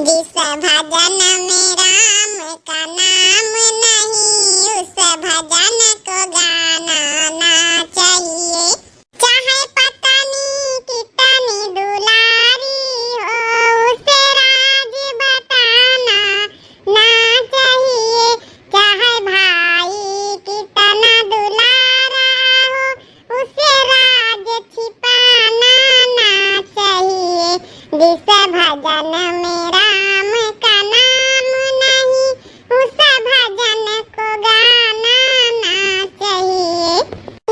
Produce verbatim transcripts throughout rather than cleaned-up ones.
जिस भजन में राम का नाम नहीं, उस भजन को गाना ना चाहिए। चाहे पत्नी कितनी दुलारी हो, उसे राज बताना ना चाहिए। चाहे भाई कितना दुलारा हो, उसे राज छिपाना ना चाहिए। जिस भजन में राम का नाम नहीं, उस भजन को गाना ना चाहिए।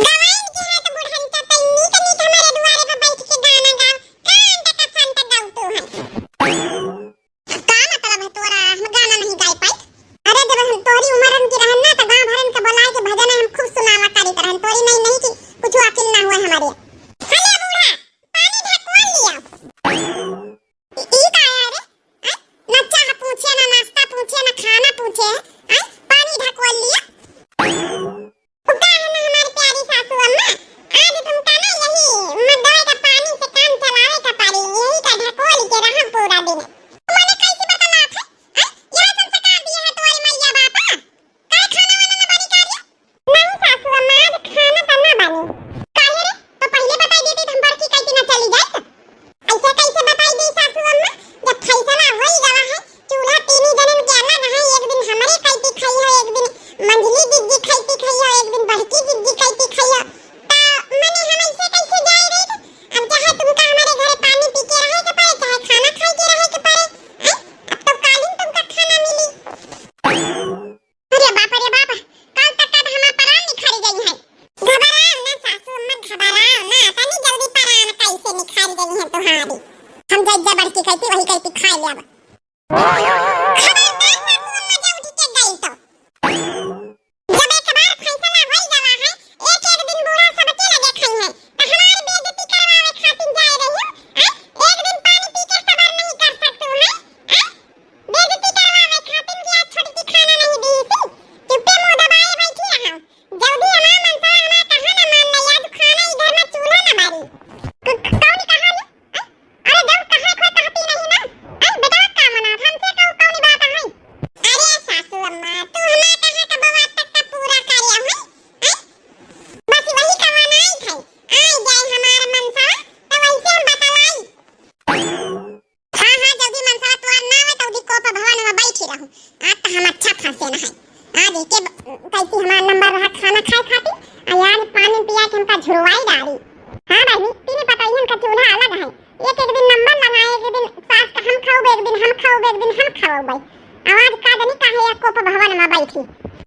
गवाइन के हाथ बुढ़न का तई नीक नीक हमारे दुआरे पर बैठ के गाना गाओ। कान तक संत गाओ तू है। का मतलब है तोरा, हम गाना नहीं गाए पाई? अरे, जब हम तोहरी उम्र की रहन ना, तो गांव भरन के बुलाए के भजन हम खूब सुनावा करित रहन। तोरी नहीं, नहीं कि कुछ अकिल ना हुआ हमारे। हले बूढ़ा, पानी ढकवा लिया। ई, ई का है रे? हैं? ना चाह पूछे, ना नाश्ता पूछे, ना खाना पूछे, हैं? पानी ढकवा लिया। तो का है ना हमारी प्यारी सासू अम्मा, आज तुमका ना यही मदवे का पानी से काम चलावे का पड़ी, यही का ढकोल के रहम पूरा दिन। मने कैसी बतलात है? हैं? यह संस्कार दिए है तुम्हारी मैया बापा? काहे खाना वाना ना बनी का रे? नहीं सासू अम्मा, आज खाना तो ना बनी। काहे रे? तो पहले बताई देती तो हम बड़की कहती ना चली जाए तो। ऐसे कैसे बताई दी सासू अम्मा? जब फैसला होई गवा है, चूल्हा तीनी जनन के अलग है, एक दिन हमरे खाइती खाई हो, एक दिन मंझली जिज्जी खाइती खाई हो, एक दिन बड़की जिज्जी खाइती खाई हो, ता मने हम ऐसे कैसे जाए रही? अब चाहे तुमका हमारे घरे पानी पी के रहे के पड़े, चाहे खाना खाई के रहे के पड़े, हैं? अब तो कालिन तुमका खाना मिली। अरे बाप रे बाप, काल तक का हमार परान निखर गई है। घबराओ ना सासू अम्मा, घबराओ ना, तनी जल्दी परान कैसे निखर गई है तुम्हारी। हम जैसे बड़की कहती वही कहती खा लेब। खबरदार सासू अम्मा जे उठी के गई तो। जब एक बार फैसला होई गवा है, एक एक दिन बूढ़ा सबके लगे खाई है, तो हमारी बेइज्जती करवावे खातिर जाए रही हो, हैं? एक दिन पानी पी के सबर नहीं कर सकतू है, हैं? बेइज्जती करवावे खातिर कि आज छोटकी खाना नहीं दी थी, चुप्पे मुंह दबाए बैठी रहो। जल्दी हमार मनसा हमार कहा ना मान ले, आज खाना ई घर में चूल्हा ना बारी। क-, क-, कौन कहा ले? हैं? अरे जब कहा खोए कहती नहीं ना, हैं? बेटवा का मना, हमसे कहू कौन बात है? अरे सासू अम्मा, तू हमार कहा का बउआ तक का पूरा करे है, हैं? बस वही का मनाई थे, आई जाए हमार मनसा, तो वैसे हम बतलाई। हाँ, हाँ, जल्दी मनसा तोर ना आवे, तौदी कोप भवन में बैठी रहू। आज तो हम अच्छा फंसे न है। आज एके ब-, कैसी हमार नंबर रहा खाना खाए खातिर, आ यार पानी पिया के हमका झुरवाई डाली। हाँ बहनी, तीन पतोहियन का चूल्हा अलग है। एक एक दिन नंबर लगाए, एक दिन सास का हम खाऊब, एक दिन हम खाऊब, एक दिन हम खाऊब। आवाज का जनी काहे या कोप भवन में बैठी।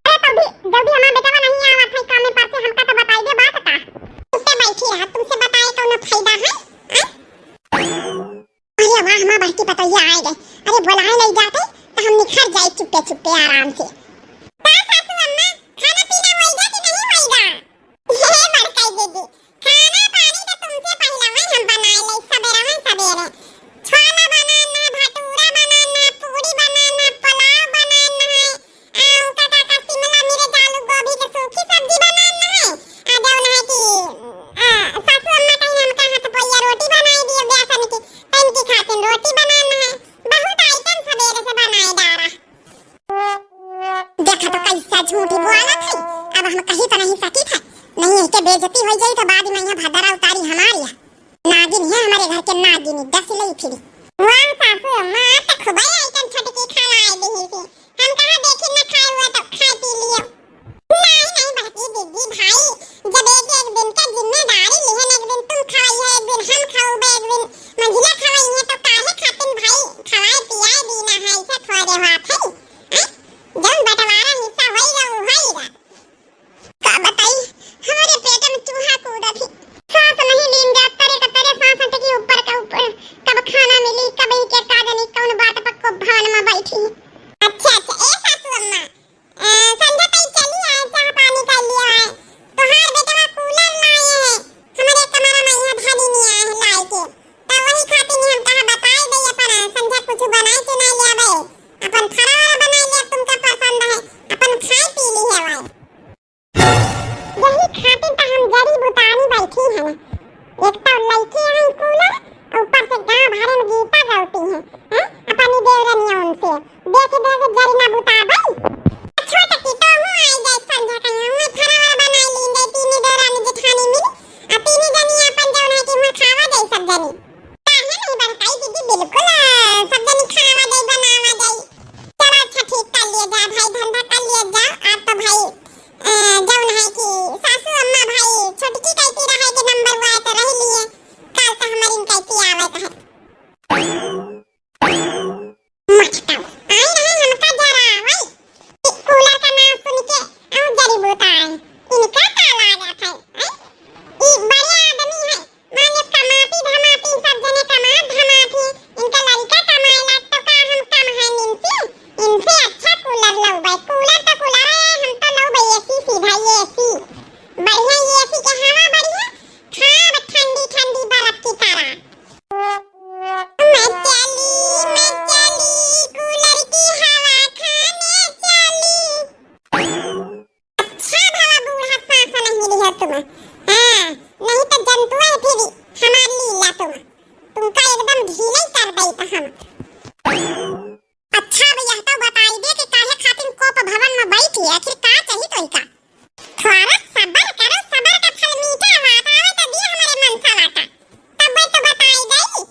अरे तौदी, जल्दी हमार बेटवा नहीं आवत है कामे पर से, हमका तो बताई दे बात का। चुप्पे बैठी रहा, तुमसे बताए कौनो फायदा है? हाँ? अरे वाह, हमार बड़की पतोहिया आए गए। अरे बोलाए नहीं जाते तो हम निखर जाए चुप्पे चुप्पे आराम से। का सासू अम्मा, खाना पीना होइगा कि नहीं होइगा? हे बड़काई दीदी, खाना पानी तो तुमसे पहलवन हम बनाए ले, सबेरवन सबेरे। छोला बनाना, भटूरा बनाना, पूरी बनाना, पुलाव बनाना है, आ, उनका का, का शिमला मिर्च, आलू, गोभी के सूखी सब्जी बनाना है। आ, जौन है कि, आ, सासू अम्मा कहीं हमका हाथ पोइया रोटी बनाए दियो, बेसन की, तन की खातिन रोटी बनाना है। बहुत आइटम सबेरे से बनाए डारा। देखा तो कैसा झूठी बोलत है। अब हम कहीं तो नहीं सकी थे, नहीं है के बेइज्जती हो जाई तो बाद में यहाँ भदरा उतारी हमारी है। नागिन है हमारे घर के नागिन, डस लई फिरी। वाह सासू अम्मा, तो खूबे आइटम छोटकी खाना आई दी थी। हम कहाँ देखी न खाए हुए तो खाए पी लियो। नहीं, नहीं बड़की दीदी भाई, जब एक, एक दिन के जिम्मेदारी लिहन, एक दिन तुम खवाई है, एक दिन हम खाऊबे, एक दिन मंझिला खवाई है, तो काहे खातिन भाई खवाए पियाए दीना है, ऐसे थोड़े बात है। हैं? जौन बंटवारा हिस्सा होई रहा, उ होई रहा। का बताई, हमारे पेट में चूहा कूदा थी। सांस नहीं लीन जात, तरे का तरे सांस अटकी ऊपर का ऊपर। कब खाना मिली, कब ही के का जानी कौन बात पर को भवन में बैठी। अच्छा, अच्छा, ए सासू अम्मा, अ, संझा तई चली आए, चाह पानी कर लिया है। तोहार बेटवा कूलर लाए हैं, हमरे कमरा में यहाँ धनी नहीं आए हैं लाए के। तब वही खातिर हम कहा बताए दे अपन, संझा कुछ बनाए के ना ले आवे, अपन फरा वाला बनाए ले, तुमका पसंद है, अपन खाए पी ली है भाई। यही खातिर तो हम जड़ी बुतानी बैठी हैं ना। एक तो लड़की हैं कूलर, ऊपर से गाँव भरे में गीता गौती हैं, हैं? अपनी देवरे से। देख, देख, जरी ना बुताबई। छोटकी, तोहू आई जाए संझा कहीं, हुए फरावर बनाई लीन जाए, तीनी देवरानी जेठानी मिल, आ तीनी जनी अपन जौन है कि हुए खावा जाए सब जनी। काहे नहीं बनकाई दीदी, बिल्कुल, अ, सब जनी खावा जाए, बनावा जाए। चलो अच्छा ठीक कर लिए जा भाई, धंधा कर लिए जा। आप तो भाई, अ, जौन है कि सासू अम्मा भाई छोटकी कहती रहे कि नंबर हुआ है तो रह लिए, काल तो हमारी कहती आवत है। मटका। आई रहे हमका जरावै। ई कूलर का नाम सुन के और जड़ी बूता आई। इनका का लागत है, हैं? ई बढ़िया आदमी है। मान लो कमाती धमाती सब जने कमात धमात ही। इनका लड़का कमाए लाग तो का हम कम है इनसे? इनसे अच्छा कूलर लउबै। कूलर तो कूलर है, हम तो लउबै एसी सीधा एसी। बढ़िया एसी के हवा बढ़िया, खाब ठंडी ठंडी बर्फ की तरह। मैं चली, मैं चली, कूलर की हवा खाने चली। अच्छा भला बूढ़ा सांस नहीं लिया तुम। हाँ, नहीं तो जंतु है फिर हमारी लीला तुम। तुमका एकदम ढीला ही कर दई तो हम। अच्छा, अब यह तो बताई दे कि काहे खातिर कोप भवन में बैठी है, आखिर का चाही तो इनका? थोड़ा सबर करो, सबर का फल मीठा होत, आवे तो दिए हमारे मनसा वाटा, तब तो बताई गई।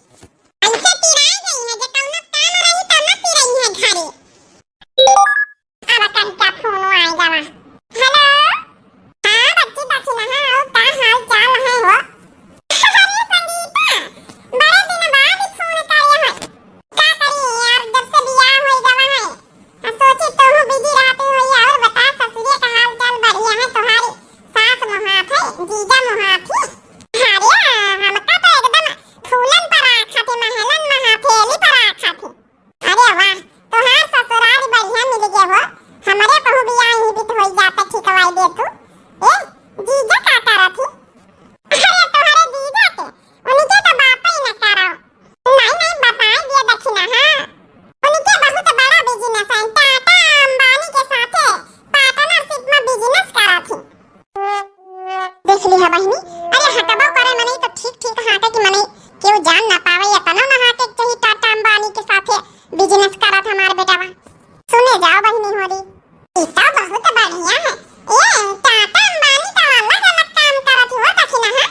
ऐसे पिराई गई है, जे कौनो काम रही तो न पिराई है घरे। अब कनका फोन आई गवा। हेलो, हाँ बच्ची दखिना, हाँ, और का हाल चाल है हो? अरे संगीता, बड़े दिन बाद फोन करे है। का करी यार, जब से बियाह होई गवा है, आ सोची तोहू बिजी रहती होई। और बता ससुरे का हाल चाल बढ़िया है? तुम्हारी सास मोहात है, जीजा मोहात है? अरे हमका तो एकदम फूलन पर आखा थे, महलन महाथेली पर आखा थे। अरे वाह, तोहार ससुराल बढ़िया मिल गए हो, हमरे कहूँ बियाह ही बीत होई जाता, ठिकवाई दे तू। ए, जीजा का करत ही? अरे तोहरे जीजा के, उनके तो बात ही न करो। नहीं, नहीं, बताई दिया दखिना, हाँ। उनके बहुत बड़ा बिजनेस है, टाटा अंबानी के साथे पार्टनरशिप में बिजनेस करत ही। देख लिहा बहिनी, अरे हटबो करे मनई तो ठीक ठीक हाँटे कि मनई केहू जान ना पावे, एतना ना हाँटे के चाही टाटा अंबानी के साथे बिजनेस करत हमार बेटवा। सुने जाओ बहिनी होरी। ई तो बहुत बढ़िया है। ए, टाटा अंबानी तो अलग अलग काम करत हुआ दखिना है।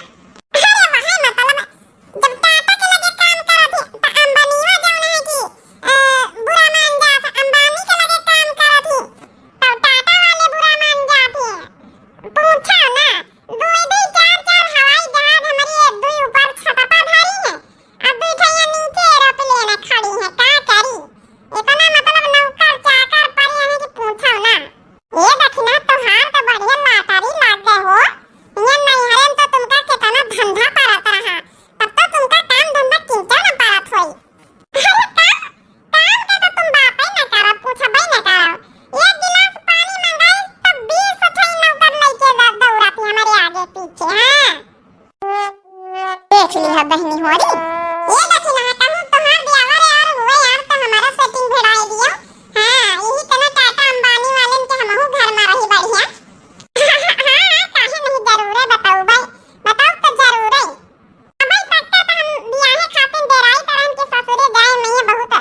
अरे वही मतलब, जब टाटा के लगे काम करत ही, त अंबानीवा जौन है कि, अ, बुरा मान जात, अंबानी के लगे काम करत ही, तब टाटा वाले बुरा मान जात ही। पूछो ना, दुई दुई चार चार हवाई जहाज हमरी एक दुई ऊपर छतपा धरी है, अब दुई ठैया नीचे एरोप्लेन खड़ी है, का करी? इतना मतलब नौकर चाकर परे हैं कि पूछो ना। ए दखिना, तोहार तो बढ़िया लाटरी लाग गए हो। ये नैहरे में तो तुमका कितना धंधा परत रहा, तब तो तुमका काम धंधा किंचा न परत होई। अरे काम, काम के तो तुम बात ही न करो, पूछबे न करो। एक गिलास पानी मंगाई तो बीस ठे नौकर लेके द-, दौड़ाती हमारे आगे पीछे, हाँ। देख लिहा बहिनी होरी। ए दखिना, कहूँ तोहार बियाह रे यार हुए यार तो हमारा सेटिंग भिड़ाई दियो। हाँ, यही तना टाटा अंबानी वालन के हमहू घर में रही बढ़िया। हाँ, काहे नहीं जरूरे बताऊ भाई, बताऊ तो जरूरे। अबे तक के तो हम बियाहे खातिर डेराई तरहन के ससुरे जाए में बहुत,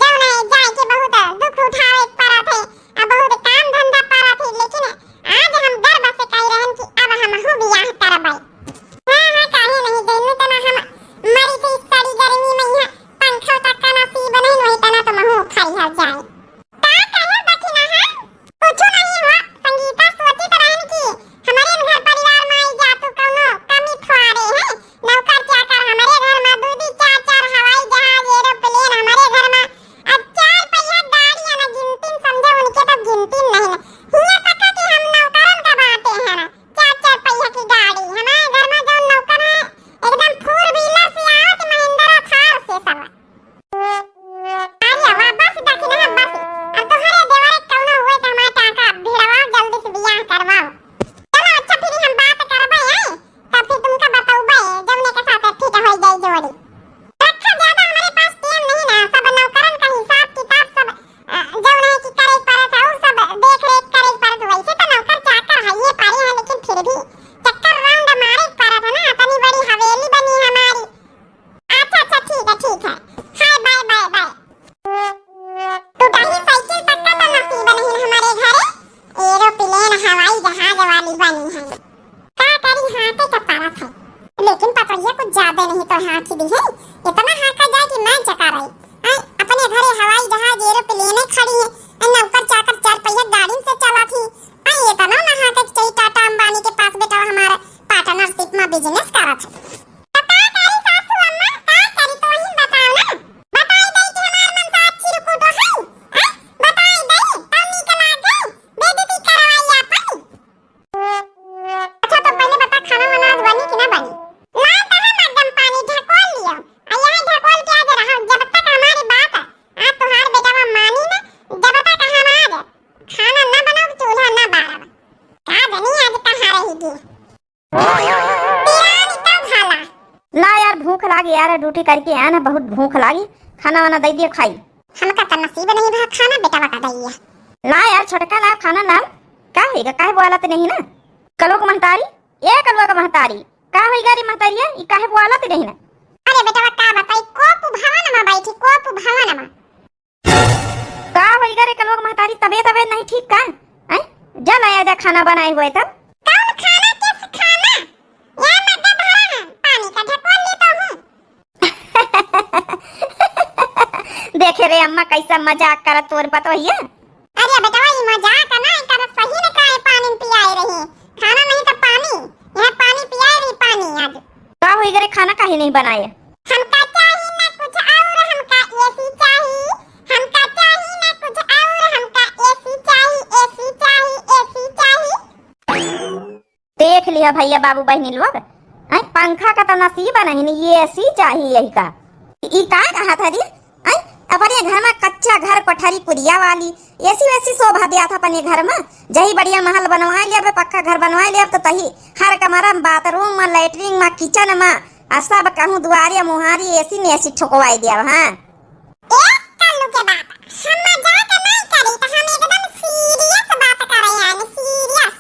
जौन है जाए के बहुत दुख उठावे परत है, आ बहुत काम धंधा परत है, लेकिन आज हम गर्व से कह रहन कि अब हमहू बियाह करबै। हाँ, हाँ, काहे नहीं, जैनु तना हम मरी थी सड़ी गर्मी में यहाँ पंखा तक का नसीब नहीं, वही तना तुमहू खाई हो जाए। का कहे दखिना है? कुछ नहीं हुआ। संगीता सोचित रहन कि हमरे घर परिवार में आई जा तू कौनो कमी थोड़े है। नौकर चाकर हमरे घर में, दू दू चार चार हवाई जहाज, एरोप्लेन हमरे घर में। अब चार पहिया गाड़ी है ना, गिनती समझो उनके तो गिनती नहीं ना। हियां तक कि हम नौकरन का बाटे है ना, चार चार पहिया की गाड़ी। हमारे घर में जो नौकर है एकदम four wheeler से आवत, महिंद्रा थार से सब। अरे वाह, बस दखिना, अरे ड्यूटी करके आना, बहुत भूख लागी, खाना वाना दइ दियो खाई। हमका त नसीब नहीं भा खाना, बेटवा का दइया। ला यार छोटका, ला खाना ला। का होइगा, काहे बोलत नहीं ना? कलुआ क महतारी, ए कलुआ क महतारी, का होइगा रे महतारिया, ई काहे बोलत नहीं ना? अरे बेटवा का बताई, कोप भवन मा बैठी, कोप भवन मा। का होइगा रे कलुआ क महतारी, तबीयत, तबीयत नहीं ठीक का? हैं? जा लाया जा खाना बनाए हुए तब। कौन खाना, किस खाना? यहाँ मड्डा भरा है, पानी का ढकोल ली तो हूँ। देखे रे अम्मा, कैसा मजाक करत तोर पतोहिया। अरे बेटवा, ई मजाक ना करत, सही में काहे पानी पियाए रही, खाना नहीं तो पानी, यहाँ पानी पियाए रही, पानी आज। का होइगा रे, खाना काहे नहीं बनाए? हमका चाही ना कुछ और, हमका एसी चाही, हमका चाही ना कुछ और, हमका एसी चाही, एसी चाही, एसी चाही। देख लिया भइया बाबू बहिनी लोग, आय, पंखा का त नसीब नहीं, एसी चाही यही का। ई का कहत ह जी? आय, अपने घर मा कच्चा घर, कोठरी पुरिया वाली, एसी वेसी शोभा दिया था अपने घर मा। जही बढ़िया महल बनवाए लिया, पक्का घर बनवाए लिया, तो तही हर कमरा मा, बाथरूम मा, लैट्रिन मा, किचन मा, आ सब कहूँ दुआरे मुहारी एसी में एसी ठोकवाए दिया, हाँ। ए कल्लू के बाप, हम मजाक नहीं करी, तो हम एकदम सीरियस बात करे, यानी सीरियस।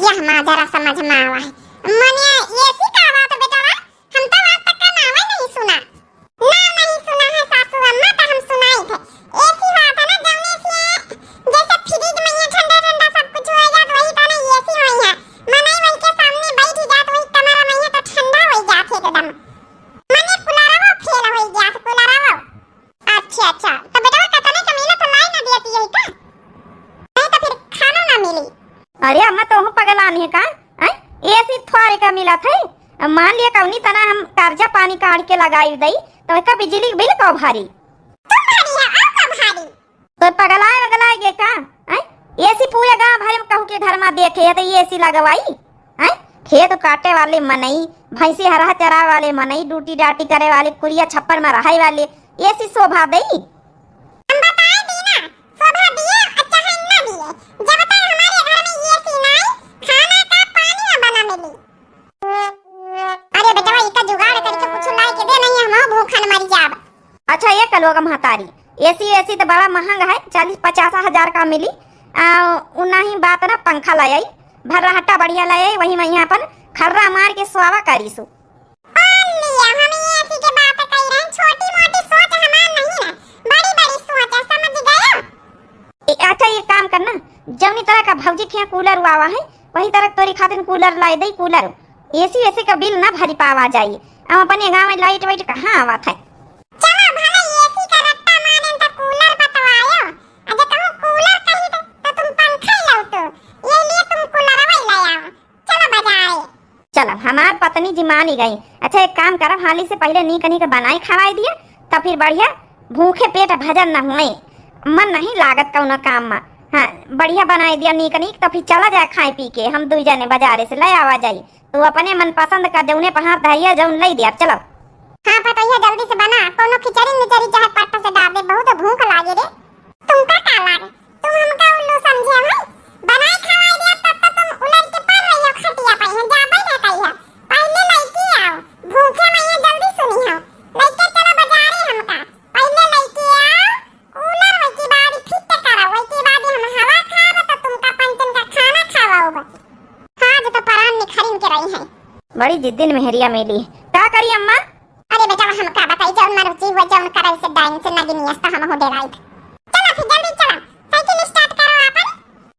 यह माजरा समझ में आवा है। मने एसी का बात बेटवा, हम तो आज तक का नाम ही नहीं सुना। नाम नहीं सुना है सासू अम्मा, तो हम सुनाई थे। एसी बात है ना, जौने से जैसे फ्रिज में ये ठंडा ठंडा सब कुछ हो जात, वही तो ना एसी होई है। मनई वही के सामने बैठ जात, वही कमरा में ये तो ठंडा हो जात है एकदम। मने कूलरवा फेल हो जात, कूलरवा। अच्छा, अच्छा, तो बेटवा कतने का मिलत है, लाई ना देती यही का? नहीं तो फिर खाना ना मिली। अरे अम्मा, तोहू पगलान है का? हैं? एसी थोड़े का मिलत है। अब मान लिया कौनी तना हम कर्जा पानी काढ़ के लगाई दई, तो का बिजली बिल का भारी? तू भारी है, और का भारी? तो पगलाए वगलाए गे का? हैं? एसी पूरे गांव भर में कहू के घर में देखे है तो एसी लगवाई? हैं? खेत काटे वाले मनई, भैंसी हरहा चरावे वाले मनई, ड्यूटी डाटी करे वाले, कुरिया छप्पर में रहे वाले, एसी शोभा देई? हम बताए दी ना, शोभा दिए और चाहे ना दिए, जब तक हमारे घर में एसी ना आई, खाना का पानी ना बना मिली। अरे बेटवा, इका जुगाड़ करके कुछ लाई के दे, नहीं हम भूखन मर जाब। अच्छा, ये कलुआ का महतारी, एसी, एसी तो बड़ा महंगा है, चालीस पचास हजार का मिली। आ, उ नहीं बात ना, पंखा लाई आई, भर्राहटा बढ़िया लाई आई, वही में यहाँ अपन खर्रा मार के स्वावा करीसु। पाल लिया, हम एसी के बात कही रहे, छोटी मोटी सोच हमार नहीं है, बड़ी बड़ी सोच है, समझ गया? ए, अच्छा, एक काम करना, जौनी तरह का भौजी के यहाँ कूलर हुआ है, वही तरह तोरी खातिर कूलर लाई दई, कूलर। एसी वेसी का बिल ना भरी पावा जाई। हम अपने गाँव में लाइट वाइट कहाँ आवत है? चलो, भले एसी का रट्टा मारे तो कूलर बतवायो। अगर कहूँ कूलर कही तो, तो तुम पंखा ही लो तो, ये लिए तुम कूलर वही ले आओ। चलो बजारे। चलो, हमार पत्नी जी मानी गई। अच्छा, एक काम करब, हाली से पहिले नीक नीक बनाई खवाई दिया, तब फिर बढ़िया भूखे पेट भजन न हुए, मन नहीं लागत कौनो काम में। हाँ, बढ़िया बनाई दिया नीक नीक, तब फिर चला जाए खाए पी के, हम दुई जने बजारे से ले आवा जाई। तू अपने मनपसंद का जौने पहाड़ धरिया जौन ले दिया, चलो। हाँ पतोहिया, जल्दी से बना, कौनो खिचड़ी मिचड़ी चाहे पट्टा से डाल दे, बहुत भूख लागे रे। तुमका का लागे? तुम हमका उल्लू समझे हो? बनाई खवाई दिया तब तो तुम उलट के पड़ रही हो खटिया पे, यहाँ जाबे ना कही हो। पहले लइके आओ, भूखे में ये जल्दी सुनी हो। लइके चलो बजारे हमका। पहले लइके आओ, कूलर वही के बाद फिट करो, वही के बाद हम हवा खाब तो तुमका पंचन का खाना खवाऊब। हाँ, जो तो परान निखरिन के रही है। बड़ी जिद्दिन मेहरिया मिली। का करी अम्मा? अरे बेटा, हम का बताई, जौन मर्जी हुआ, जौन करे से डाइन से नगिनिया से हम हो डेराई। चलो फिर जल्दी चलो, साइकिल स्टार्ट करो आपन।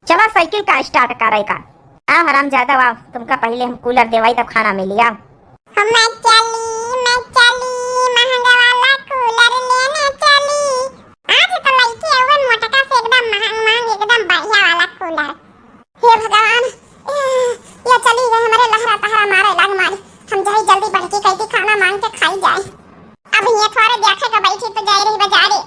चला साइकिल का स्टार्ट करे का। आओ हरामजादा आओ, तुमका पहिले हम कूलर देवाई तब खाना मिली, आओ। हम मैं चली, मैं चली, महंगा वाला कूलर लेने चली। आज तो लइके अउए मोटका से एकदम महंग महंग, एकदम बढ़िया वाला कूलर। हे भगवान, ए, ये चली गई हमरे लहरा तहरा मारे लाग मारी। हम जाई जल्दी बढ़ के कई खाना मांग के खाई जाए। अब ये थोड़े देखे के बैठी तो जाए रही बजारे।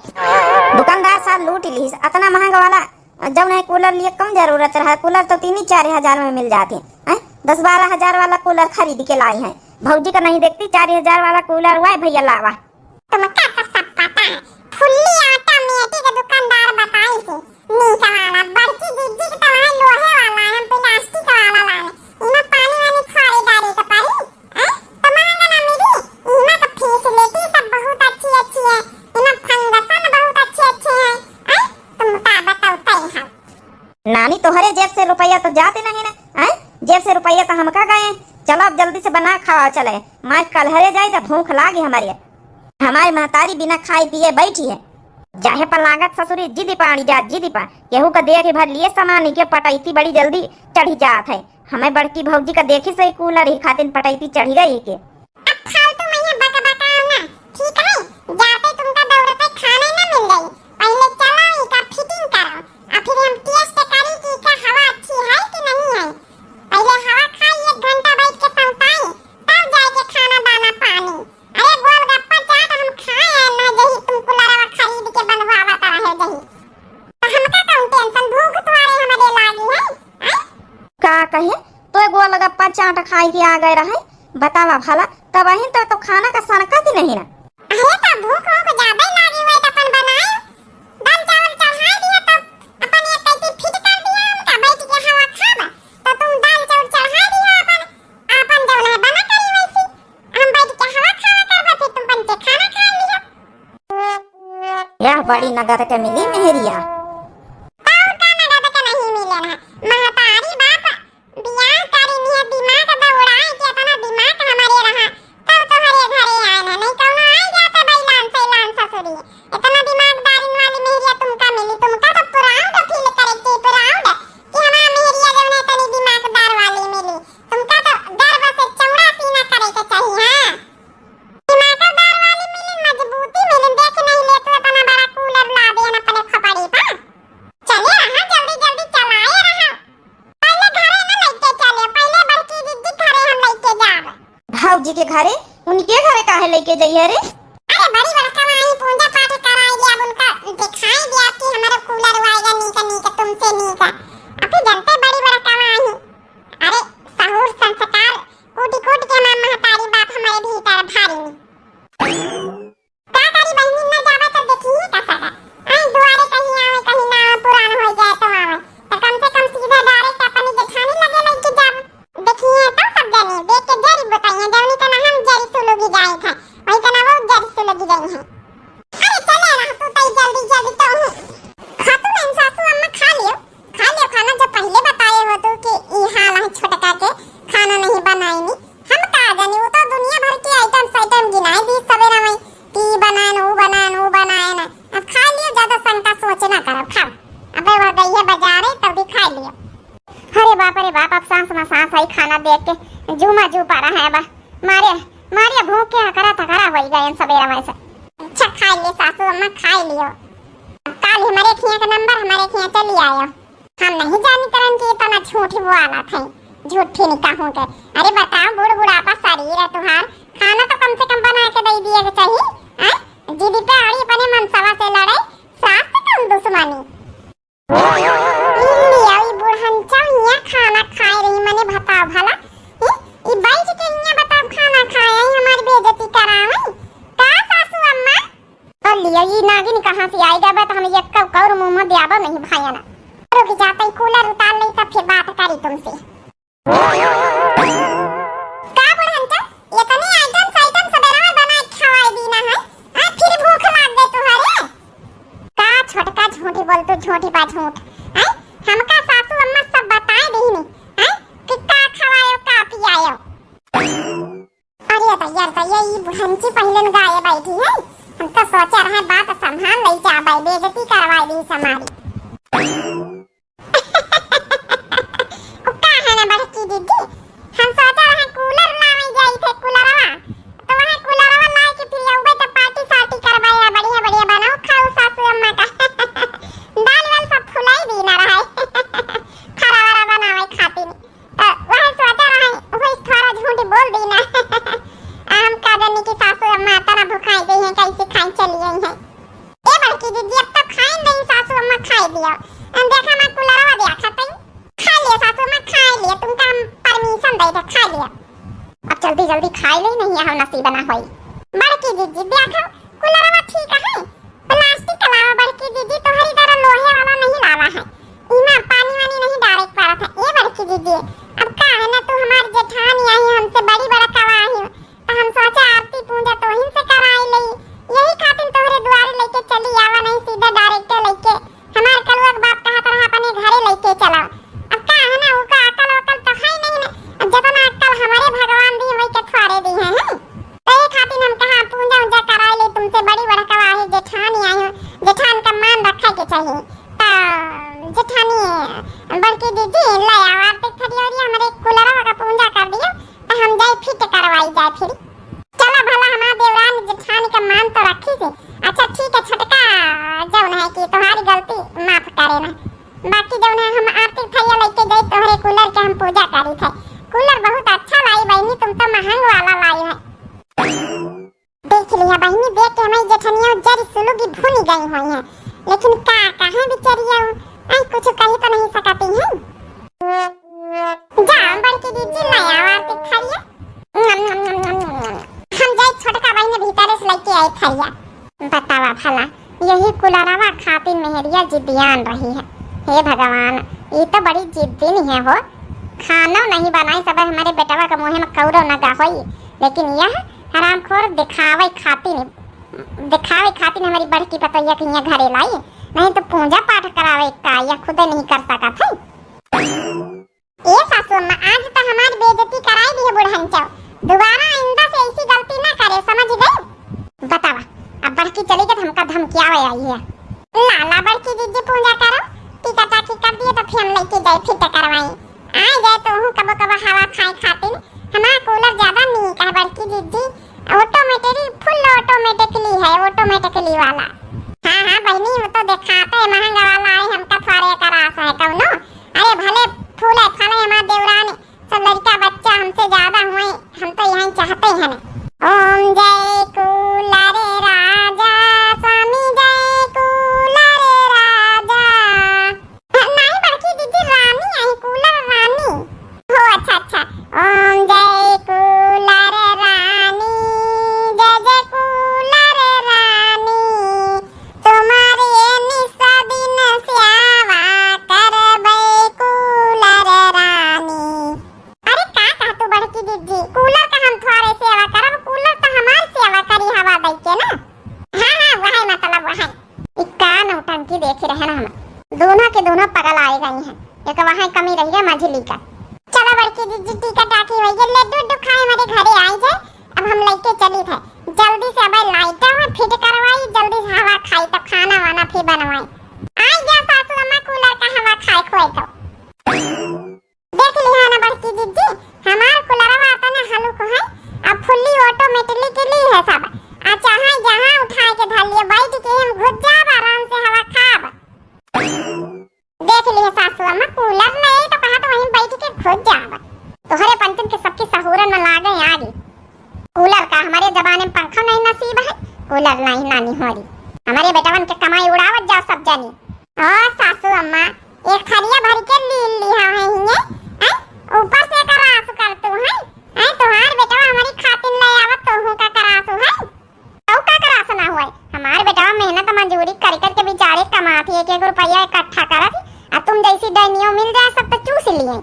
दुकानदार साहब लूट लीस, अतना महंगा वाला जौन है कूलर लिए कौन जरूरत रहा? कूलर तो तीन ही चार हजार में मिल जाते हैं। दस बारह हजार वाला कूलर खरीद के लाई हैं। भौजी का नहीं देखती, चार हजार वाला कूलर हुआ है भैया लावा। तुमका तो सब पता है, फुल्ली ऑटोमेटिक दुकानदार बताई से, नीक वाला, बड़की जिज्जी के तो वहाँ लोहे वाला है, हम प्लास्टिक वाला लाए। इमा पानी वानी थोड़े डारे के पड़ी, हैं? तो महंगा ना मिली, इमा तो फीस नानी, तोहरे जेब से रुपया तो जाते नहीं ना, आय? जेब से रुपया तो हमका गए। चलो, अब जल्दी से बना खावा चले, माय कलहरे जाई तो भूख लागी हमरे। हमारी महतारी बिना खाए पिए बैठी है। जाहे पर लागत ससुरी जिद पाड़ी जात, जिद पा। केहू का देख भर लिए सामान के पटैती बड़ी जल्दी चढ़ी जात है। हमें बड़की भौजी का देखी से कूलर ही खातिन पटैती चढ़ी गई के। अब फालतू में ये बकबकाओ ना, ठीक है? जाते तुमका दौड़ते खाना ना मिल जाई। पहले चलो इका fitting करो, आ फिर हम test करी कि इका हवा अच्छी है कि नहीं है। पहले हवा खाई, एक घंटा बैठ के सौताई, तब जाए के खाना दाना पानी। अरे गोलगप्पा चाट हम खाए हैं ना, जही तुम कुलरवा खरीद के बनवावत रहे जही। तो हमका कौन tension, भूख तुम्हारे हमरे लागी है, हैं? का कहे, तो गोलगप्पा चाट खाई के आ गए रहे, बतावा भला, तब अहिन तो, तो खाना का सनकत ही नहीं ना। अरे तो भूख वूख ज्यादा ही लागी हुई तो अपन बनाए, दाल चावल चढ़ाई दिया तो अपन एक कैंची fit कर दिया, हमका बैठ के हवा खाब, तो तुम दाल चावल चढ़ाई दिया अपन, अपन जौन है बना करी वैसी। हम बैठ के हवा खावा करबे, फिर तुम बन के खाना खा लियो। यह बड़ी नगद के मिली मेहरिया। और का नगद के नहीं मिले ना? महतारी बाप बियाह करी निये दिमाग दौड़ाए के इतना दिमाग हमारे रहा, तब तोहरे घरे आए ना, नहीं कौनो आए जाते बैलान सैलान ससुरी। इतना दिमागदारिन वाली मेहरिया तुमका मिली, तुमका तो proud feel करे के, proud कि हमार मेहरिया जौन है तनी दिमागदार वाली मिली। तुमका तो गर्व से चौड़ा सीना करे के चाहिए, हाँ। दिमागदार वाली मिली, मजबूती मिली, देख नहीं ले तू इतना बड़ा कूलर ला दे अपने खोपड़ी पर। चले रहा, जल्दी जल्दी चलाए रहा। पहले घरे न लेके चले, पहले बड़की दीदी घरे हम लेके जाब। भौजी के घरे? उनके घरे काहे लेके जइहे रे? अरे बड़ी बड़का माई पूजा पाठ कराई दिया, अब उनका दिखाई दिया कि हमारा कूलर आएगा नीक नीक, तुमसे नीक। अभी जनते बड़ी बड़का माई। अरे सहूर संस्कार कूटि कूटि के हमार महतारी बाप हमारे भीतर भारी। का करी बहिनी, न जावे तो देखिए का सगा। आई दुआरे कहीं आवे, कहीं ना आवे, पुरान हो जाए तो आवे। तो कम से कम सीधा direct अपनी जेठानी लगे लेके जावे। देखिए तो सब जने देख के जरी बताइए, जौनी का ना हम जरी सुलुगी जाए थे, वही का ना वो जरी सुलुगी जाई है। अरे चले रहा तू तई जल्दी जल्दी तो हूँ। खातू नहीं सासू अम्मा खा लियो। खा लियो खाना, जब पहले बताए हो तो कि ई हाल है छोटका के, खाना नहीं बनाई नी। हम का जानी, वो तो दुनिया भर के items item गिनाए दी सवेरा में कि ई बनान, ऊ बनान, ऊ बनान। अब खा लियो, ज्यादा शंका सोच ना करब, खाओ। अबे वह गई है बाजारे, तब भी खा लियो। अरे बाप रे बाप, अब सांस में सांस आई, खाना देख के जूमा जू पा रहा है बा। मारे, मारे भूख के हकरा थकरा होई गए सवेरा में से। अच्छा खा ले सासू अम्मा, खा लियो। अब काल हमारे खिया का नंबर, हमारे खिया चली आयो। हम नहीं जानी करन कि इतना झूठ बोला थे, झूठी नहीं कहूँ के। अरे बताओ, बूढ़ बुढ़ापा शरीर है तुहार, खाना तो कम से कम बना के दे दिए के चाहिए। आय, जिदी पे अड़ी अपने मनसवा से लड़े, सास से कौन दुश्मनी? ई लिया, ई बुढ़नचा हियाँ खाना खाए रही, मने बताओ भला, ई, ई बैठ के हियाँ बताओ खाना खाए, आई हमारी बेइज्जती करावे। का सासू अम्मा? कर लिया, ई नागिन कहाँ से आई गया, तो हम एक कौर मुँह में दियाबो नहीं भाइया ना। रुक जाते, कूलर उतार ले, तब फिर बात करी तुमसे। का बुढ़नचा, इतनी items item सबेरा में बना के खवाई दी ना है, आ फिर भूख लाग गई तुम्हारे? का छोटका झूठी बोल तू, झूठी बा झूठ। हैं? हमका सासू अम्मा सब बताए दीनी, हैं? कि का खवायो, का पियायो। अरे दैया, दैया, ई बुढ़नची पहले न गाए बैठी है। हम तो सोचा रहे बात संभाल ले जाबे, बेइज्जती करवाई दी हमारी। उ का है ना बड़की दीदी, हम सोचा रहे कूलर लावे जाई थे, कूलरवा, तो वह कूलरवा लाए के फिर अउबे तो पार्टी सार्टी करबे, बढ़िया बढ़िया बनाओ खाओ सासू अम्मा का। दाल वाल सब फुलाई दी ना रहे, फरावरा बनावे खातिर, तो वह सोचा रहे वही थोड़ा झूठ बोल दी ना। हम का जानी कि सासू अम्मा इतना भुखाई गई हैं, कैसे खाई चली गई हैं। ए बड़की दीदी, अब तो खाए नहीं, सासू अम्मा खाए दियो। हम देखा ना कुलरवा देखा तई। खा लियो सासू अम्मा, खा लियो, तुमका हम permission दे दे, खा लियो। अब जल्दी जल्दी खाए ले, नहीं हम नसीब ना होई। बड़की दीदी देखो, कुलरवा ठीक है, plastic का लावा बड़की दीदी, तुम्हारी तरह लोहे वाला नहीं लावा है। इमा पानी वानी नहीं डारे के पड़त है। ए बड़की दीदी, अब का है ना, तू हमारी जेठानी आई, हमसे बड़ी बड़ा कवा आई, तो हम सोचा आरती पूजा तोहिन से कराई लई, यही खातिर तोहरे दुआरे लेके चली आवा, नहीं सीधा direct लेके। हमार कलुआ के बाप कहत रहा अपने घरे लेके अही, त जेठानी, बड़की दीदी, ले आवा आरती थरिया ओरिया, हमरे कूलरवा का पूजा कर दियो, त हम जाई फिट करवाई जाए फिर। चला भला हमार देवरान जेठानी का मान तो रखी से। अच्छा ठीक है छोटका, जौन है कि तुम्हारी गलती माफ करे ना, बाकी जौन है हम आरती थरिया लेके जाई तोहरे कूलर के हम पूजा करी थे। कूलर बहुत अच्छा लाई बहनी, तुम तो महंग वाला लाई है। देख लिया बहिनी, देख के हमारी जेठनिया जरी सुलुगी भुनी गई हुई है, लेकिन का कहे बिचरिया, आई कुछ कही तो नहीं सकती है। जा बड़की दीदी, ले आवा आरती थरिया। हम जाई छोटका बहिनी भीतर से लेके आई थरिया। बतावा भला, यही कुलरवा खातिर मेहरिया जिद्दियान रही है। हे भगवान, ये तो बड़ी जिद्दी नहीं है हो, खानो नहीं बनाई, सब हमारे बेटवा के मुँहे में कौरो न गा होई, लेकिन यह हरामखोर दिखावे खातिर, दिखावे खातिर हमारी बड़की पतोहिया के हियाँ घरे लाई, नहीं तो पूजा पाठ करावे का या खुदे नहीं कर सकत है। ए सासू अम्मा, आज तो हमारी बेइज्जती कराई दी है बुढ़न चौ, दोबारा आइंदा से ऐसी गलती ना करे, समझ गई? बतावा, अब बड़की चली गई तो हमका धमकियावे आई है। ला ला बड़की जीजी पूजा करो, टीका टाकी कर दिए तो फिर हम लेके जाए फिट करवाई। आ जाए तो हूँ कबो कबो हवा खाए खातिर। हमारा कूलर ज्यादा नीक है बड़की जीजी, ऑटोमेटिकली, फुल ऑटोमेटिकली है, ऑटोमेटिकली वाला। हाँ हाँ बहनी, वो तो दिखाते हैं महंगा वाला है, हमका थोड़े करास है कौनो। अरे भले फूले फले हमार देवरानी, सब लड़का बच्चा हमसे ज्यादा हुए, हम तो यही चाहते हैं। ओम जय कूलर राजा, स्वामी जय कूलर राजा। नहीं बड़की दीदी, रानी आई, कूलर रानी। हो अच्छा अच्छा। ओम जय कूलर रानी, जय जय कूलर रानी, तुम्हारे निस दिन सेवा करबै कूलर रानी। अरे का कहा तू बड़की दीदी, कूलर का हम थोड़े सेवा करब, कूलर तो हमार सेवा करी हवा दई के ना। हाँ हाँ, वही मतलब वही। ई का नौटंकी देखी रहे ना हम, दोनों के दोनों पगल आए गई हैं। एक वहाँ कमी रही है मझली का। चलो बड़की दीदी, टीका टाकी होई गई, लड्डू उड्डू खाए हमारे घरे आई जाए। अब हम लेके चली थे, जल्दी से अब लाइट में फिट करवाई, जल्दी से हवा खाई तो खाना वाना फिर बनवाई। आई गया सासू अम्मा कूलर का हवा खाए खोए तो। देख लिहा ना बड़की जीजी, हमार कुलरवा तने हलुक है, अब फुल्ली ऑटोमेटिकली है सब। आ चाहे जहाँ उठा के धर लिए, बैठ के हम घुस जाब, आराम से हवा खाब। देख लिहा सासू अम्मा, कूलर नहीं तो कहा तो वहीं बैठ के घुस जाब। तोहरे पंचन के सबकी सहूरन में लागे आगे। कूलर का हमारे जमाने में पंखा नहीं नसीब है, कूलर नहीं नानी हो रही। हमारे बेटवन के कमाई उड़ावत जाओ सब जनी। ओ सासू अम्मा, एक थरिया भर के लील लिहा है हिये, हैं? ऊपर से करासु कर तू, हैं? हैं? तोहार बेटवा हमारी खातिन ले आवत, तोहू का करासु है? तू का करासु ना हुए? हमार बेटवा मेहनत मजूरी कर कर के बेचारे कमात ही, एक एक रुपया इकट्ठा करत ही, आ तुम जैसी डैनियों मिल जाए सब तो चूस लिए।